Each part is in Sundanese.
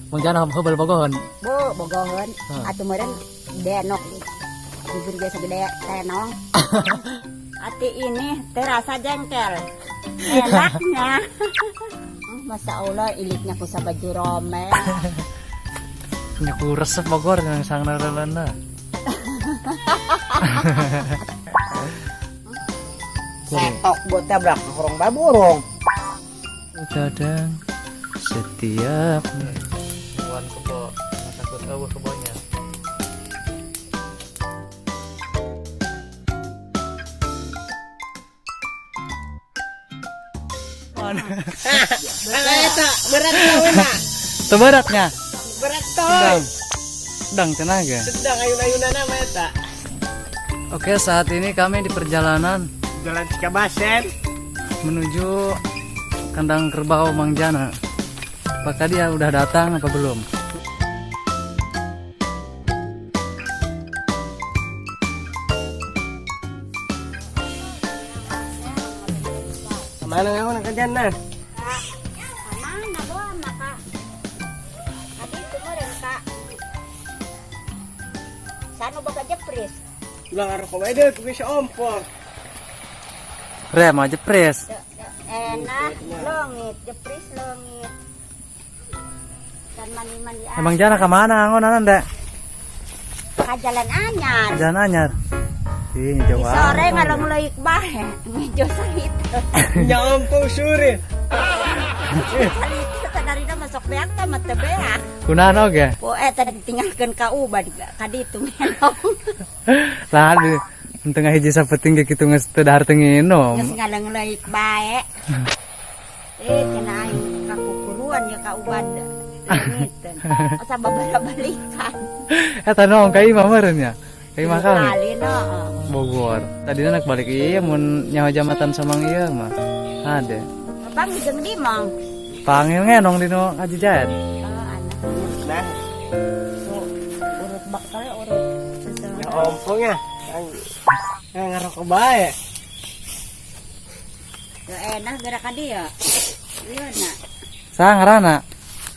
Mang Jana heubel bogoheun. Bu, bogoheun. Atuh meureun denok. Bubur ge segede tenong. Hati ini terasa jengkel. Enaknya. Masya Allah iliknya ku sabaju rome. Nya ku resep Bogor yang sang narelana. Setok buat tabrak horong baburung. Kadang setiap wan kebo takut eueuh kebonya. Berat tauna. Teu beratnya. Berat toy. Sedang tenaga. Sedang ayun-ayunan mah eta. Oke, saat ini kami di perjalanan Jalan Cikabasen menuju kandang kerbau Mang Jana. Apakah dia udah datang apa belum? Kemana ngaon ka jana? Mana doa maka. Tadi itu meureun ka. Sanu boga jepris. Ulah ngarokok bae deui ku si ompong. Rem aja pres. Enak leungit, jepris leungit. Dan mandi-mandi Emang Jana ke mana ngon anda? Ka jalan anyar. Jalan anyar. Ih, Di jauh sore ngalong leuik bae, ngejo saliter. Nya ompong sore. Saliter kadarina masuk beak teh mah teu beak. Kunaon oge? Po eta ditinggalkeun ka ubad ka ditu menong. Lah di tengah hiji sapeting ge kitu geus teu dahar teu nginum. Geus ngaleng leuik bae. Cenah aing kakukuruan ya ka ubad. Leungiteun. Asa babara balikan. Eta nong ka imah meureun nya. Ka imah kami. Kali no. Bogor. Tadi nak balik iya mun nyaho jamatan samang ieu mah. Ade. Bang jeung di mang. Pangil ngenong dino Haji Jayat. Oh, anak. Nah, Urut bakal urut. nya ompong ya. Ngarokok bae. Ya enak gerak ka dieu. Ieu na. Sa ngaranna?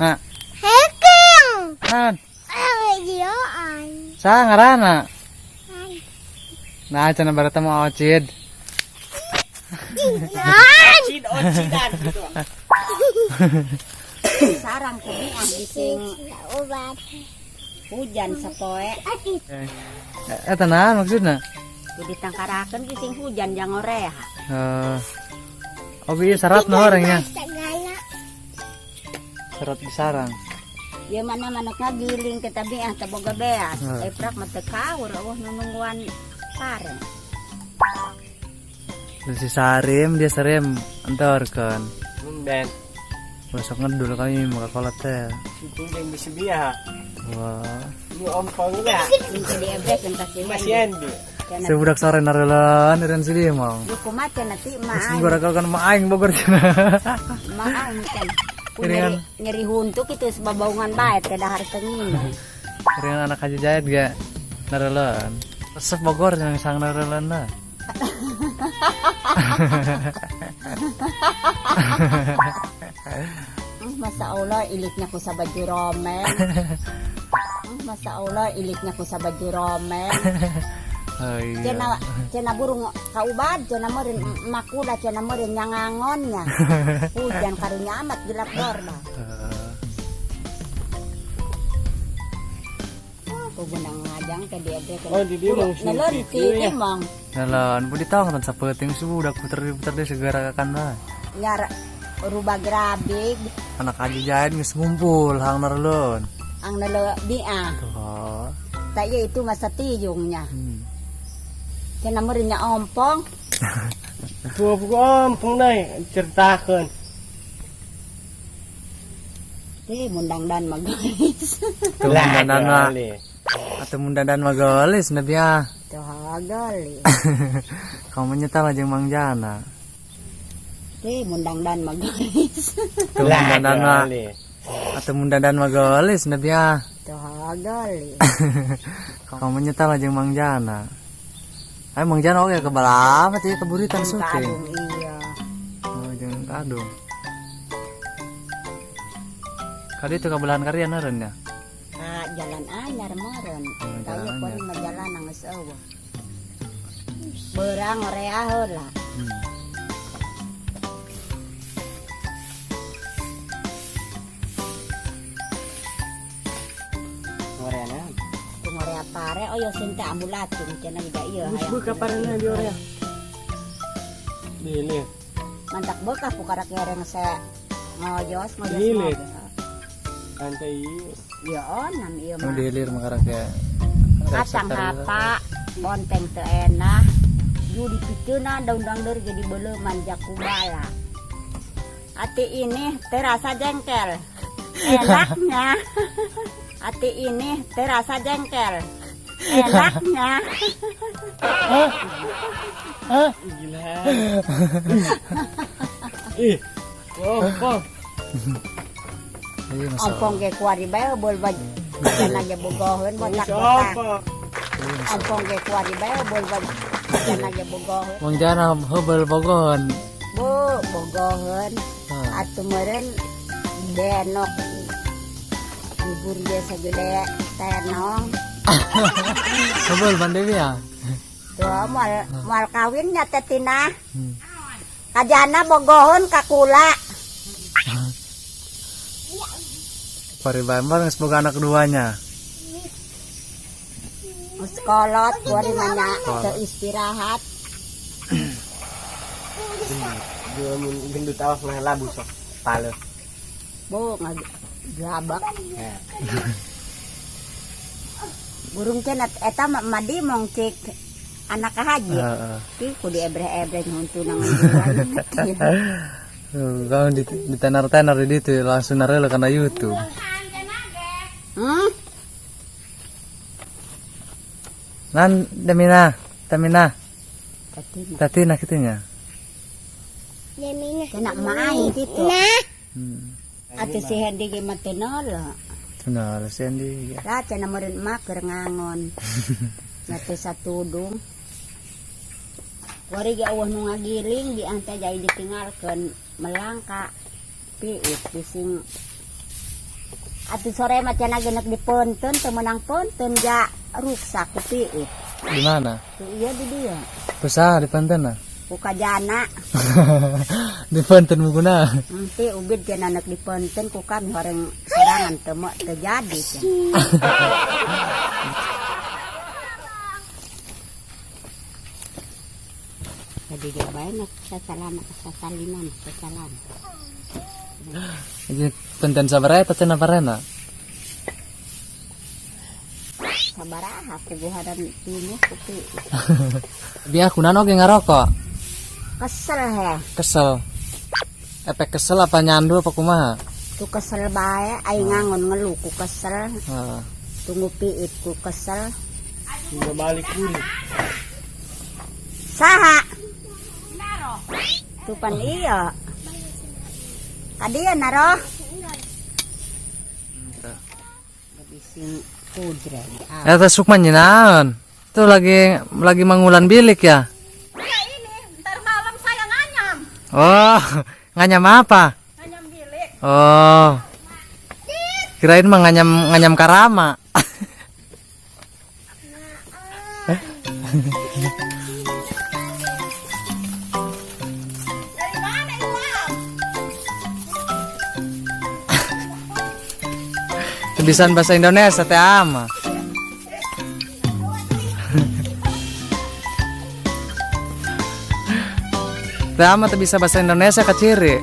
Ha. Heking. Nan. Videoan. Sa ngaranna? Nah, cenah barata mau ocid. Cid ocidan gitu. Sarang ku miah bising Obat. hujan sapoe. Eta naon maksudna? Ku ditangkarakeun bising hujan jang orea. Eh. Oh, iya syarat no orangnya. Segala. Syarat di sarang. Ya mana manuk ngagiling kita biah teu boga beas. Heeh. Eprak mah teu kaur eueuh nu nungguan pare. Terus si Sarim dia Sarim entorkeun. Ben. Besok ngedul kami mau ke kolot teh. Itu jeung bisi biah. Wah. Ini ompong ya. Sing teu diebrekeun ka si Masih Andy. Cenah Sebudak sore narelan eureun si dia mau. Ieu kumaha cenah ti mah Terus aing. gua kan mah aing Bogor cenah. Mah aing cenah. Ku Iringan. nyeri huntu kitu sebabaungan bae teh dahar teu nginum. Iringan anak Haji Jayat ge narelan. Resep Bogor yang sang narelan lah. Masya Allah iliknya ku sabaju romen. Masya Allah iliknya ku sabaju romen. Oh iya. Cenah cenah burung ka ubad cenah meureun makula cenah meureun nyangangonnya. Hujan karunya amat gelap borda. Ku benang ngajang ke dia teh. Oh, di dia mong Nelon sih, ti ya. mong. Narelan budi tong kan sapeting subuh udah puter-puter dia segera kan lah. Nyar rubah grabig Anak Haji Jayat geus ngumpul hang narelan. ang nelo biah. Oh. Tak iya itu masa tiyungnya. Hmm. Cenah meureun nya ompong. Tua buku ompong deui ceritakeun. Eh, mundang-dan mah guys. Tuh mundandan mah. Atau mundandan mah gelis nabi ah. Tuh gelis. Kamu nyetal aja Mang Jana. Eh, mundang-dan mah guys. Tuh mundandan mah. Atau mundandan mah gelis nabi ah. Tuh gelis. Kamu nyetal aja Mang Jana. Ayo Mang Jana oke kebal amat ya keburitan syuting. Kadung iya. Oh jangan kadung. Kali itu kabelahan karian eureun nya. Ka jalan anyar meureun. Oh, Tahu jalan pun anyar. mah jalan geus eueuh. Beurang orea heula. Ngoreana. Ku ngorea pare oh ya sing teh ambulacung cenah juga ieu Geus hayang. buka parena di orea. Dile. Mantak beukah ku karak kereng se ngoyos ngoyos. Dile. Ngoyos. Santai ieu. Ya onam ieu Nu mah. di hilir mah karak ya. Kacang hapa, bonteng teu enak. Judi piceuna daun-daun jadi beleuman jakubala. Hati ini terasa jengkel. Enaknya. Hati ini terasa jengkel. Enaknya. Gila. Ih. Oh, oh. Iya, masa. Ompong ge kuari bae beul baj. Jangan aja bogoheun botak-botak. Siapa? Ompong ge kuari bae beul baj. Jangan aja bogoheun. Mang Jana heubeul bogoheun. Bu, bogoheun. Hah. Atuh meureun denok bubur ge sagede tenong. Heubeul Ban Dewi ya. Tuh moal moal kawinnya teh tina. Kajana bogoheun ka kula. Pari bae mah geus boga anak keduanya. Geus kolot kuari mah nya teu istirahat. Dua mun gendut awak mah labu sok. Pale. Bu ngagrabak. Ya. Burung teh eta mah madi mong cik anak ka haji. Heeh. Ti ku diebreh-ebreh huntuna ngan. Tuh, kau di tenar-tenar di ditu langsung nareuleuh kana YouTube. Nan Demina, Tamina, Tatina. Tatina kitu nya. Demina. Cenah main kitu. Nah, Atuh si Hendy ge mah teu nolak. Nah, si Andi. Lah cenah meureun emak keur ngangon. Nya teh satudung. Kuari ge eueuh nu ngagiling di ante jadi ditinggalkeun melangka. Piit bising. Atuh sore mah cenah ge nek dipeunteun teu meunang peunteun ja ruksak ku piit. Di mana? Tuh iya di dia. Kusaha di Panten? Ku kajana. Di Panten muguna. Nanti ubid cenah nek dipeunteun ku kami horeng sorangan teu mau teu jadi cenah. Jadi dia bae nek sasalana sasalinan sasalan. Jadi Panten sabaraha eta cenah parena? Sabaraha puguharan pinuh ku piit. Biar kunaon oge ngarokok. Kesel he. Kesel. Efek kesel apa nyandu apa kumaha? Tu kesel bae aing ngangon ngeluh ku kesel. Heeh. Tunggu piit ku kesel. Udah balik dulu. Saha? Tupan iya. Kadieu naroh. Bising kudre. Eta Sukma nyinaon? Tuh lagi mangulan bilik ya? Ya ini, ntar malam saya nganyam. Oh, nganyam apa? Nganyam bilik. Oh. Kirain mah nganyam karama. Dari mana Imam? Kebiasaan bahasa Indonesia teh ama. Teh ama teh bisa bahasa Indonesia keciri.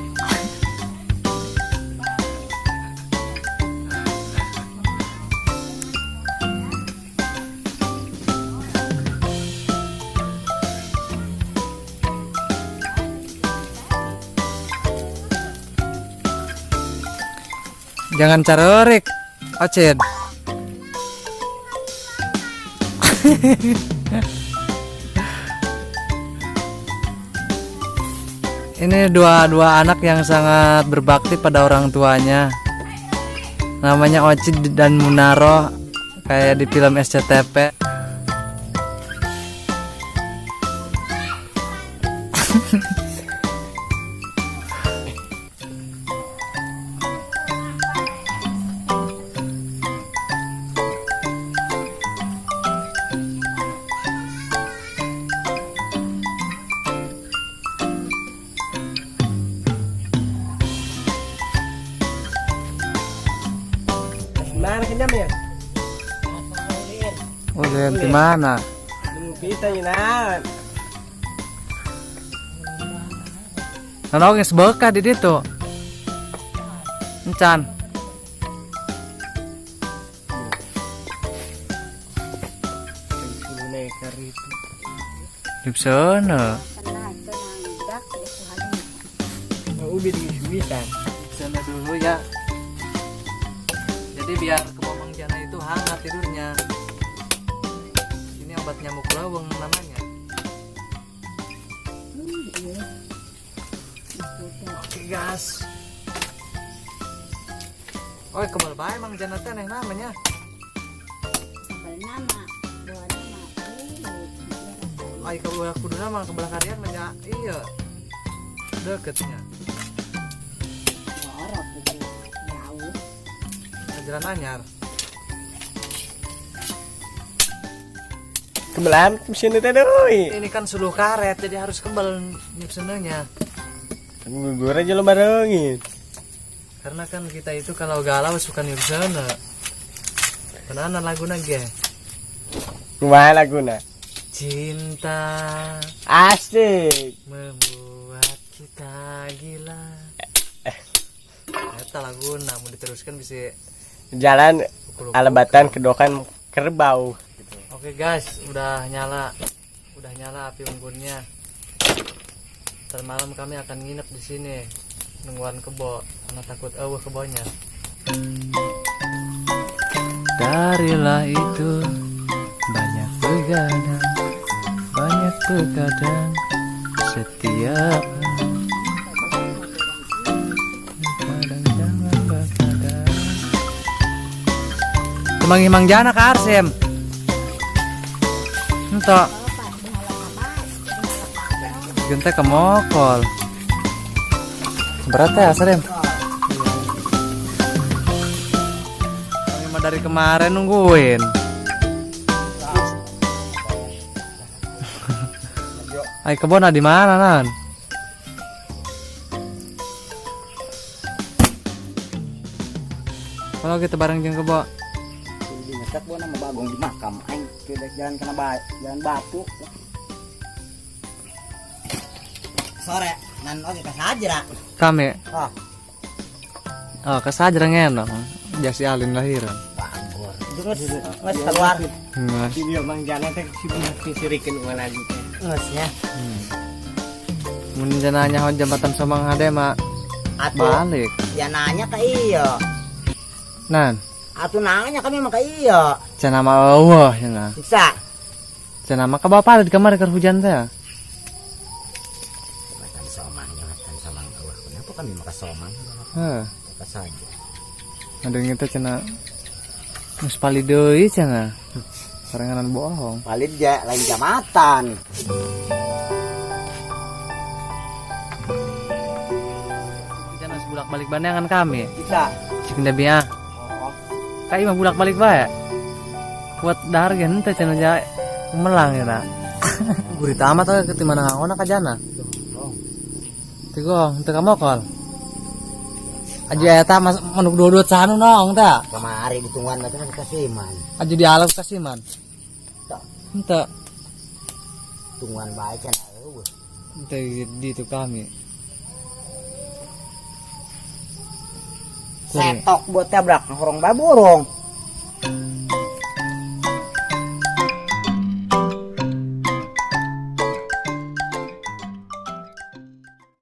Jangan carorik, Ocid. Ini dua anak yang sangat berbakti pada orang tuanya. Namanya Ocid dan Munaro, kayak di film SCTV. Mana kenyam ya? Oh, di mana? Kita nyinan. Nah, geus beukah di ditu. Encan. Di sana. Tenang, tenang, dak, itu hari. Ubi di suwitan. Sana dulu ya. Jadi biar kebo Mang Jana itu hangat tidurnya. Ini obat nyamuk laweng namanya. Iya. Oke, gas. Oh, kebal bae Mang Jana teh aneh namanya. Kebal nama, buah nama. Ay, kebal kuduna mah kebelah karian mah nya iya. Deketnya. Ngorok gitu. Jauh. Ke jalan anyar. Kebelan mesin itu deui. Ini kan suluh karet jadi harus kebal nyipseneunya. Gugur aja lo barengin. Karena kan kita itu kalau galau suka nyipseuneu. Kenana laguna ge? Kumaha laguna? Cinta Asik. membuat kita gila. Eta laguna mau diteruskan bisa Jalan pukul. alebatan kedokan kerbau. Oke guys, udah nyala. Udah nyala api unggunnya. Ntar malam kami akan nginep di sini nungguan kebo karena takut eueuh kebonya. Darilah itu banyak begadang, banyak begadang setiap kadang jangan begadang. Kemang Mang Jana ka Arsim. Entok. Gente kemokol. Berat ya Arsim. Kami mah dari kemarin nungguin. Ay kebon di mana nan? Kalau kita bareng jeung kebo. Di ngetek gua nama bagong di makam aing tidak jalan kena jalan batu. Sore nan oke kasajra. Kami. Ah. Oh, kesajra ngenong. Jasi Alin lahiran. Bagor. Geus geus keluar. Nggak. Di Mang Jana teh sibuk sirikeun uang lagu teh. Geus nya. Mun jananya ho jembatan Somang hade mah Atuh balik. ya nanya ka iya. Nan, Atuh nanya kami mah ka iya. cenah mah eueuh cenah. Bisa. Cenah mah ka bapak di kamar keur hujan teh. Jembatan Somang, jembatan Somang eueuh. Kenapa kami mah ka Somang? Heuh. Ka saja. Ada teh cenah geus palid deui cenah. Sarenganan bohong. Palid ja lain jambatan. Kita harus bolak-balik banyangan kami. Bisa. Cik nabi ah. Oh. Kai mah bolak-balik bae. Kuat dahar ge henteu cenah ja melang ya na. Gurita amat teh ke mana ngangona ka jana. Tigo, henteu kamokol. Aja eta mas manuk dua-dua sanu nong teh. Kemari ditungguan batu kan kasiman. Aja dialog kasiman. Tah. Henteu. Tungguan bae cenah eueuh. Henteu di itu kami. Setok buat tabrak horong bae burung.